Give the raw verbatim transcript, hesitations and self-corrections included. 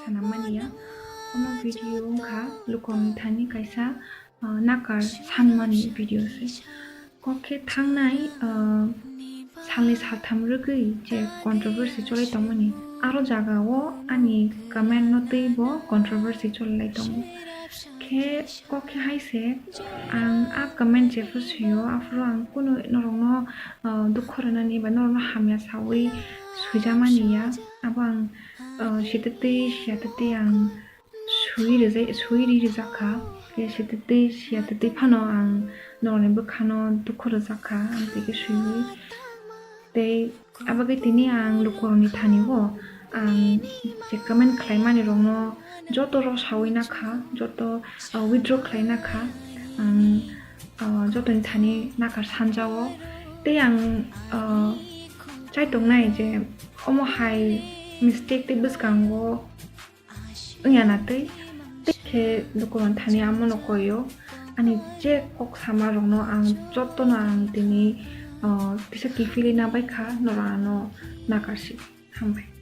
Sanammani ya. Omo video wngkha lukurokni thani kaisa, ah, nakar sanmani video se. Kok khe thangnai, ah, salni saltham rwgwi je controversy cholai tongmani, aro jagao ani comment no twi bo controversy cholai tongo. Khe kok khe hai se, ang a comment jephru sio, aphuru ang kunu norokno, ah, dukhu rwnani ba norokno hamya sawi swijakmani ya. Abo ang, ah, sititwi siyatitwi ang swi rijak, swi ri rijak kha. Khe sititwi siyatitwi phano ang norokni bwkhano dukhu rwjak kha, ang twi khe swiwi. Tei abagwi tini ang lukurokni thani o ang je comment khlaimani rokno joto rw sawi nakha, joto, ah, withdraw khlai nakha. Ang, ah, jotoni thani nakar sanjao. Tei ang, ah, chai tongnai je omo hai mistake tei bwskango wngya na tei. Tei khe lukurokni thani amono koio. Ani je kok sama rokno ang jotono ang tini, ah, kisa kiphilwi nabaikha, norok ano nakarsi. Hambai.